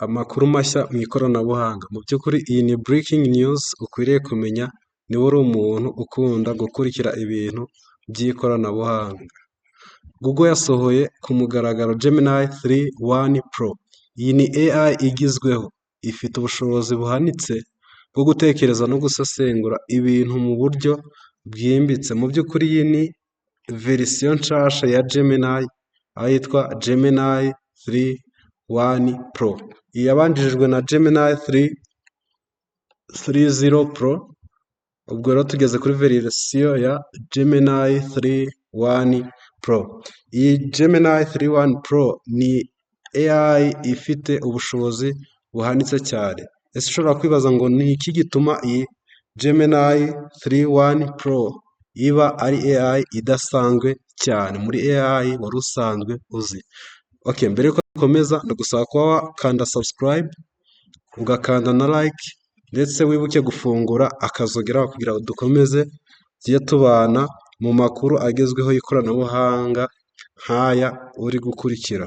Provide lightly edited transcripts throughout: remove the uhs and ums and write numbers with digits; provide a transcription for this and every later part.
Amakuru mashya mu ikoranabuhanga. Mu by'ukuri iyi ni breaking news ukwiriye kumenya niba uri umuntu ukunda gukurikira ibintu by'ikoranabuhanga. Google yasohoye ku mugaragaro Gemini 3.1 Pro. Iyi ni AI igezweho, ifite ubushobozi buhanitse bwo gutekereza no gusesengura ibintu mu buryo bwimbitse. Mu by'ukuri iyi ni verisiyo nshasha ya Gemini, aho yitwa Gemini 3.1 Pro. Iyi yabanjirijwe na Gemini 3.0 Pro, ubwo rero tugeze kuri verisiyo ya Gemini 3.1 Pro. Iyi Gemini 3.1 Pro ni AI ifite ubushobozi buhanitse cyane. Ese ushobora kwibaza ngo ni iki gituma iyi Gemini 3.1 Pro iba ari AI idasanzwe cyane muri AI wari usanzwe uzi? Okay, mbere yuko dukomeza, ndagusaba kuba wakanda subscribe, ugakanda na like, ndetse wibuke gufungura akazogera kugira ngo dukomeze tujye tubana mu makuru agezweho y'ikoranabuhanga nk'aya uri gukurikira.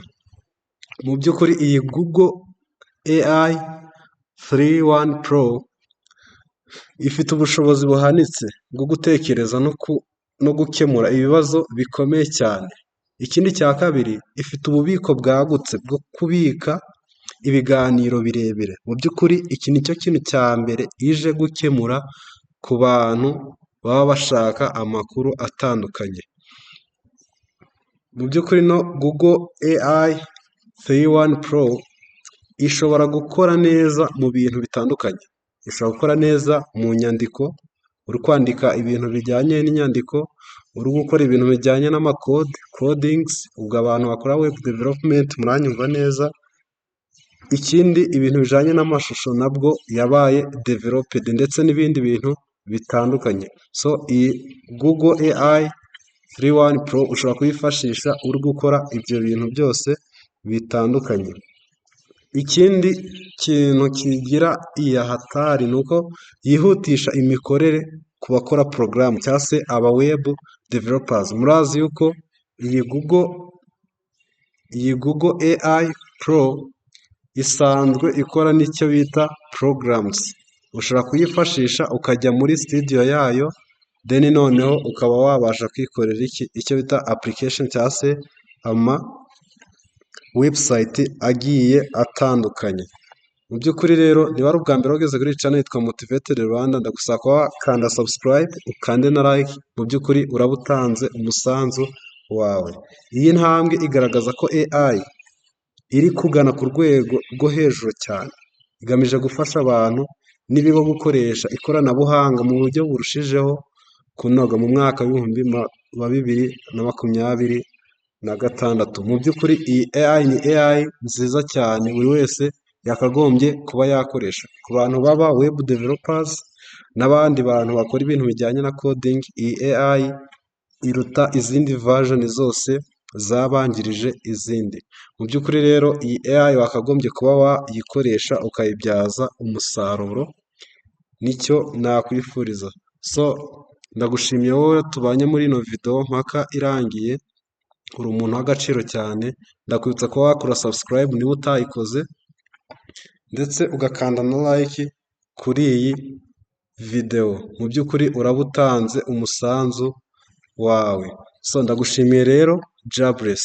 Mu by'ukuri iyi Google AI 3.1 Pro ifite ubushobozi buhanitse bwo gutekereza no gukemura ibibazo bikomeye cyane. Ikindi cya kabiri, ifite ububiko bwagutse bwo kubika ibiganiro birebire. Mu by'ukuri iki ni cyo kintu cya mbere ije gukemura ku bantu baba bashaka amakuru atandukanye. Mu by'ukuri no Google AI 3.1 Pro ishobora gukora neza mu bintu bitandukanye. Ishobora gukora neza mu nyandiko, uri kwandika ibintu bijyanye n'inyandiko, uri gukora ibintu bijyanye n'amakode, codings, ubwo abantu bakora web development muranyumva neza. Ikindi, ibintu bijyanye n'amashusho nabwo yabaye developed, ndetse n'ibindi bintu bitandukanye. So iyi Google AI 3.1 Pro ushobora kuyifashisha uri gukora ibyo bintu byose bitandukanye. Ikindi kintu kigira iya hatari ni uko yihutisha imikorere ku bakora porogaramu cyangwa se aba web developers. Murazi yuko iyi Google AI Pro isanzwe ikora n'icyo bita programs. Ushobora kuyifashisha ukajya muri studio yayo, then noneho ukaba wabasha kwikorera iki icyo bita application cyangwa se ama website agiye atandukanye. Mu by'ukuri rero, niba ari ubwa mbere wageze kuri iyi channel yitwa Motivated Rwanda, ndagusaba kuba wakanda subscribe, ukande na like. Mu by'ukuri uraba utanze umusanzu wawe. Iyi ntambwe igaragaza ko AI iri kugana ku rwego rwo hejuru cyane, igamije gufasha abantu n'ibigo gukoresha ikoranabuhanga mu buryo burushijeho kunoga mu mwaka wa 2026. Mu by'ukuri iyi AI ni AI nziza cyane buri wese yakagombye kuba yakoresha. Ku bantu baba web developers n'abandi bantu bakora ibintu bijyanye na coding, iyi AI iruta izindi version zose zabanjirije izindi. Mu by'ukuri rero iyi AI wakagombye kuba wayikoresha ukayibyaza umusaruro, nicyo nakwifuriza. So ndagushimiye wowe tubanye muri ino video mpaka irangiye, uri umuntu w'agaciro cyane. Ndakwibutsa kuba wakora subscribe niba utayikoze, ndetse ugakanda na like kuri iyi video. Mu by'ukuri uraba utanze umusanzu wawe. So ndagushimiye rero, Jah bless.